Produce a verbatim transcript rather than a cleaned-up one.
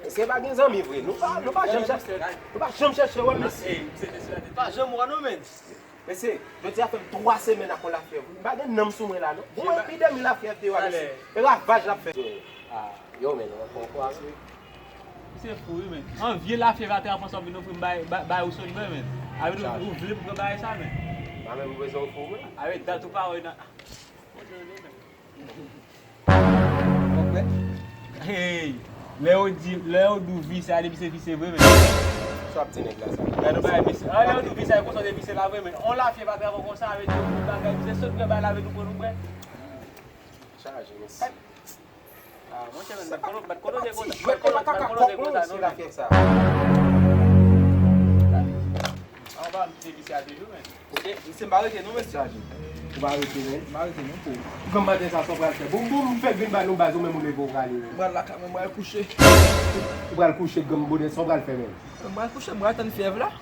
Mesye pa gen zanmi vre. Nou pa, nou pa janm chèche, nou pa janm chèche wè mesye. Pa janm wè non, men. Mesye, jodi a fè m twa semèn ak yon lafyèv. M pa gen nanm sou mwen la non. Bon, epidemi lafyèv te yo a, mesye. E ravaj l ap fè. Ah, yo, men, nou pran kwa vre. Se fou wi, men. An vye lafyèv atè a pran sa w vin ofri m bay, bay, bay ou sonn mwen, men. Avè ou, ou vle pou pran bagay sa, men. Mwen menm, m bezwen ofri w, men. Avè dat ou pa wè nan. Hey, lè yo di, lè yo di w visye, a depi se visye vre, men. Sa ap di nèg la sa. Gade yon bagay visye. Ah, lè yo di w visye, a konsa se visye la vre, men. On lafyèv atè a pran konsa, avè di yo pou bagay, se sot vre bay la, avè nou pran nou bwè. Chaje, mesye. Ah, monchè, men, bat kono, bat kono se konsa. Bat kono, bat kono se konsa, non, men. An ba m se visye a toujou, men. Ok, misye, m pa rete non, mesye. Chaje. Ou pa rete, men. M pa rete non, po. Granm maten sa, sa w pral fè? Boum, boum, m fèk vin ba nou baz, ou menm ou leve, ou prale, men. M pral lakay mwen, m pral kouche. Ou pral kouche, granm bonè, sa w pral fè, men? M pral kouche, m pral tann fyèv la.